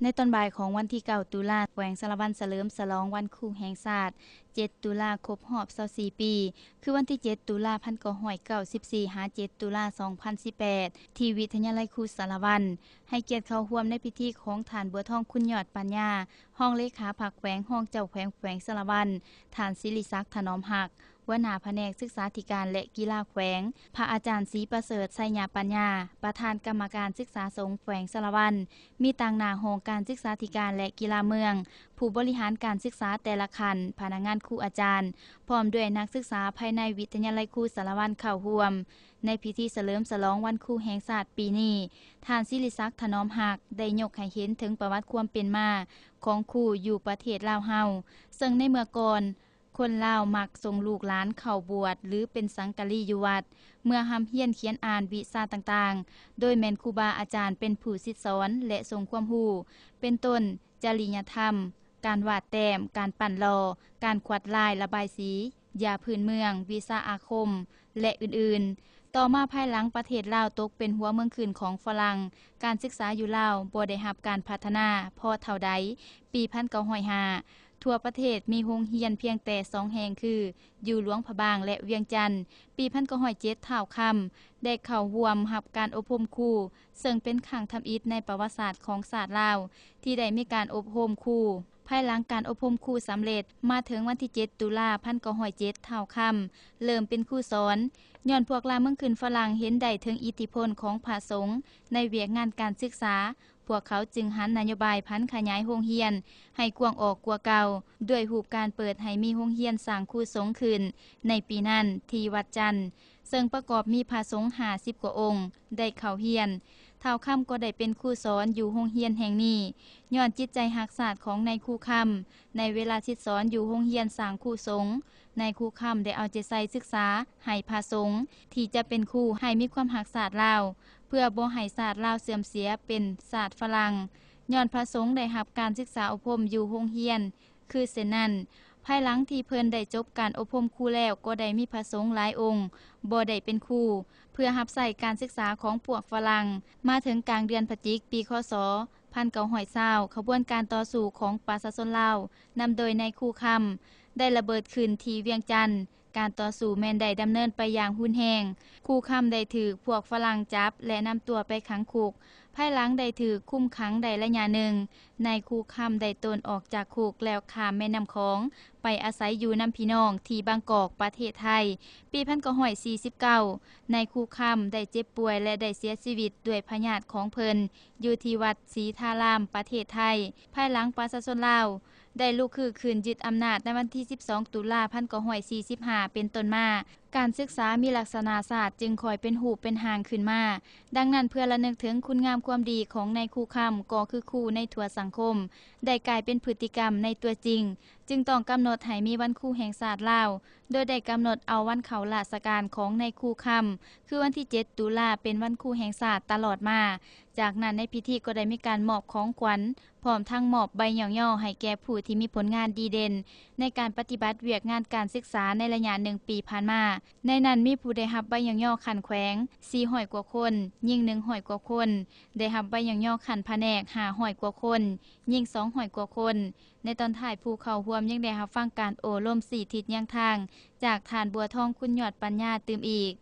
ໃນຕອນບ່າຍຂອງວັນທີເກົ້າ ຕຸລາ, ແຂວງສາລະວັນສະເຫຼີມສະຫຼອງວັນຄູແຫ່ງຊາດ ເຈັດ ຕຸລາ ຄົບຮອບ ຊາວສີ່ ປີ, ຄືວັນທີ ເຈັດ ຕຸລາ ພັນເກົ້າຮ້ອຍເກົ້າສິບສີ່ ຫາ ເຈັດ ຕຸລາ ສອງພັນສິບແປດ ທີ່ວິທະຍາໄລຄູສາລະວັນ. ໃຫ້ກຽດເຂົ້າຮ່ວມໃນພິທີຂອງທ່ານ ບົວທອງ ຄຸນຍອດປັນຍາ, ຮອງເລຂາພັກແຂວງ, ຮອງເຈົ້າແຂວງແຂວງສາລະວັນ, ທ່ານ ສິລິສັກ ຖະໜອມຮັກ, ຫົວໜ້າພະແນກສຶກສາທິການ ແລະ ກິລາແຂວງ, ພະອາຈານ ສີປະເສີດ ໄຊຍະປັນຍາ, ປະທານກຳມະການສຶກສາສົງແຂວງສາລະວັນ, ມີຕາງໜ້າຫ້ອງການສຶກສາທິການ ແລະ ກິລາເມືອງ, ຜູ້ບໍລິຫານການສຶກສາແຕ່ລະຂັ້ນ, ພະນັກງານຄູອາຈານ, ພ້ອມດ້ວຍນັກສຶກສາພາຍໃນວິທະຍາໄລຄູສາລະວັນເຂົ້າຮ່ວມ. ໃນພິທີສະເຫຼີມສະຫຼອງວັນຄູແຫ່ງຊາດປີນີ້, ທ່ານ ສິລິສັກ ຖະໜອມຮັກ ໄດ້ຍົກໃຫ້ເຫັນເຖິງປະຫວັດຄວາມເປັນມາຂອງຄູຢູ່ປະເທດລາວເຮົາ, ເຊິ່ງໃນເມື່ອກ່ອນ, ຄົນລາວມັກສົ່ງລູກຫຼານເຂົ້າບວດ ຫຼື ເປັນສັງກະລີຢູ່ວັດ ເພື່ອຮ່ຳຮຽນຂຽນອ່ານວິຊາຕ່າງໆ, ໂດຍແມ່ນຄູບາອາຈານເປັນຜູ້ສິດສອນ ແລະ ສົ່ງຄວາມຮູ້ ເປັນຕົ້ນ ຈະລິຍະທຳ, ການວາດແຕ້ມ, ການປັ້ນຫຼໍ່, ການຂວັດລາຍ, ລະບາຍສີ, ຢາພື້ນເມືອງ, ວິຊາອາຄົມ ແລະ ອື່ນໆ. ຕໍ່ມາພາຍຫຼັງປະເທດລາວຕົກເປັນຫົວເມືອງຂຶ້ນຂອງຝຣັ່ງ, ການສຶກສາຢູ່ລາວບໍ່ໄດ້ຮັບການພັດທະນາພໍເທົ່າໃດ. ປີພັນເກົ້າຮ້ອຍຫ້າ ທົ່ວປະເທດມີໂຮງຮຽນພຽງແຕ່ສອງແຫ່ງ ຄື ຢູ່ຫຼວງພະບາງ ແລະ ວຽງຈັນ. ປີພັນເກົ້າຮ້ອຍເຈັດ ທ້າວຄຳ ໄດ້ເຂົ້າຮ່ວມຮັບການອົບຮົມຄູ, ເຊິ່ງເປັນຄັ້ງທຳອິດໃນປະຫວັດສາດຂອງຊາດລາວ ທີ່ໄດ້ມີການອົບຮົມຄູ. ພາຍຫຼັງການອົບຮົມຄູສຳເລັດ, ມາເຖິງວັນທີ ເຈັດ ຕຸລາ ພັນເກົ້າຮ້ອຍເຈັດ ທ້າວຄຳ ເລີ່ມເປັນຄູສອນ. ຍ້ອນພວກລ່າເມືອງຂຶ້ນຝຣັ່ງເຫັນໄດ້ເຖິງອິດທິພົນຂອງພະສົງໃນວຽກງານການສຶກສາ, ພວກເຂົາຈຶ່ງຫັນນະໂຍບາຍຜັນຂະຫຍາຍໂຮງຮຽນໃຫ້ກວ້າງອອກກວ່າເກົ່າ, ດ້ວຍຮູບການເປີດໃຫ້ມີໂຮງຮຽນສ້າງຄູສົງຂຶ້ນໃນປີນັ້ນທີ່ວັດຈັນ, ເຊິ່ງປະກອບມີພະສົງຫ້າສິບກວ່າອົງໄດ້ເຂົ້າຮຽນ. ທ້າວຄຳກໍໄດ້ເປັນຄູສອນຢູ່ໂຮງຮຽນແຫ່ງນີ້. ຍ້ອນຈິດໃຈຮັກຊາດຂອງນາຍຄູຄຳ, ໃນເວລາສິດສອນຢູ່ໂຮງຮຽນສ້າງຄູສົງ, ນາຍຄູຄຳໄດ້ເອົາໃຈໃສ່ສຶກສາໃຫ້ພະສົງທີ່ຈະເປັນຄູໃຫ້ມີຄວາມຮັກຊາດລາວ, ເພື່ອບໍ່ໃຫ້ຊາດລາວເສື່ອມເສຍເປັນຊາດຝຣັ່ງ. ຍ້ອນພະສົງໄດ້ຮັບການສຶກສາອົບຮົມຢູ່ໂຮງຮຽນຄືເຊັ່ນນັ້ນ, ພາຍຫຼັງທີ່ເພິ່ນໄດ້ຈົບການອົບຮົມຄູແລ້ວ, ກໍໄດ້ມີພະສົງຫຼາຍອົງບໍ່ໄດ້ເປັນຄູ ເພື່ອຮັບໃຊ້ການສຶກສາຂອງພວກຝຣັ່ງ. ມາເຖິງກາງເດືອນພະຈິກ ປີ ຄ.ສ. ພັນເກົ້າຮ້ອຍຊາວ ຂະບວນການຕໍ່ສູ້ຂອງປະຊາຊົນລາວ ນຳໂດຍນາຍຄູຄຳ ໄດ້ລະເບີດຂຶ້ນທີ່ວຽງຈັນ. ການຕໍ່ສູ້ແມ່ນໄດ້ດຳເນີນໄປຢ່າງຮຸນແຮງ. ຄູຄຳໄດ້ຖືກພວກຝຣັ່ງຈັບ ແລະ ນຳຕົວໄປຂັງຄຸກ. ພາຍຫຼັງໄດ້ຖືກຄຸມຂັງໄດ້ໄລຍະໜຶ່ງ, ນາຍຄູຄຳໄດ້ໂຕນອອກຈາກຄຸກ ແລ້ວຂ້າມແມ່ນ້ຳຂອງໄປອາໄສຢູ່ນຳພີ່ນ້ອງທີ່ບາງກອກ ປະເທດໄທ. ປີພັນເກົ້າຮ້ອຍສີ່ສິບເກົ້າ ນາຍຄູຄຳໄດ້ເຈັບປ່ວຍ ແລະ ໄດ້ເສຍຊີວິດດ້ວຍພະຍາດຂອງເພິ່ນ ຢູ່ທີ່ວັດສີທາລາມ ປະເທດໄທ. ພາຍຫຼັງປະຊາຊົນລາວໄດ້ລຸກຄືຂຶ້ນຍຶດອຳນາດໃນວັນທີ ສິບສອງ ຕຸລາ ພັນເກົ້າຮ້ອຍສີ່ສິບຫ້າ ເປັນຕົ້ນມາ, ການສຶກສາມີລັກສະນະຊາດຈຶ່ງຄ່ອຍເປັນຮູບເປັນຮ່າງຂຶ້ນມາ. ດັ່ງນັ້ນ, ເພື່ອລະນຶກເຖິງຄຸນງາມຄວາມດີຂອງນາຍຄູຄຳ ກໍຄືຄູໃນທົ່ວສັງຄົມ ໄດ້ກາຍເປັນພຶດຕິກຳໃນຕົວຈິງ, ຈຶ່ງຕ້ອງກຳນົດໃຫ້ມີວັນຄູແຫ່ງຊາດລາວ, ໂດຍໄດ້ກຳນົດເອົາວັນເຂົ້າລາຊະການຂອງນາຍຄູຄຳ ຄືວັນທີ ເຈັດ ຕຸລາ ເປັນວັນຄູແຫ່ງຊາດຕະຫຼອດມາ. ຈາກນັ້ນໃນພິທີກໍໄດ້ມີການມອບຂອງຂວັນ ພ້ອມທັງມອບໃບຍ້ອງຍໍໃຫ້ແກ່ຜູ້ທີ່ມີຜົນງານດີເດັ່ນໃນການປະຕິບັດວຽກງານການສຶກສາໃນໄລຍະໜຶ່ງປີຜ່ານມາ. ໃນນັ້ນມີຜູ້ໄດ້ຮັບໃບຍ້ອງຍໍຂັ້ນແຂວງ ສີ່ຮ້ອຍກວ່າຄົນ, ຍິງ ໜຶ່ງຮ້ອຍກວ່າຄົນ, ໄດ້ຮັບໃບຍ້ອງຍໍຂັ້ນພະແນກ ຫ້າຮ້ອຍກວ່າຄົນ, ຍິງ ສອງຮ້ອຍກວ່າຄົນ. ໃນຕອນທ້າຍ, ຜູ້ເຂົ້າຮ່ວມຍັງໄດ້ຮັບຟັງການໂອ້ລົມຊີ້ທິດຍ່າງທາງ ຈາກທ່ານ ບົວທອງ ຄຸນຍອດປັນຍາ ຕື່ມອີກ.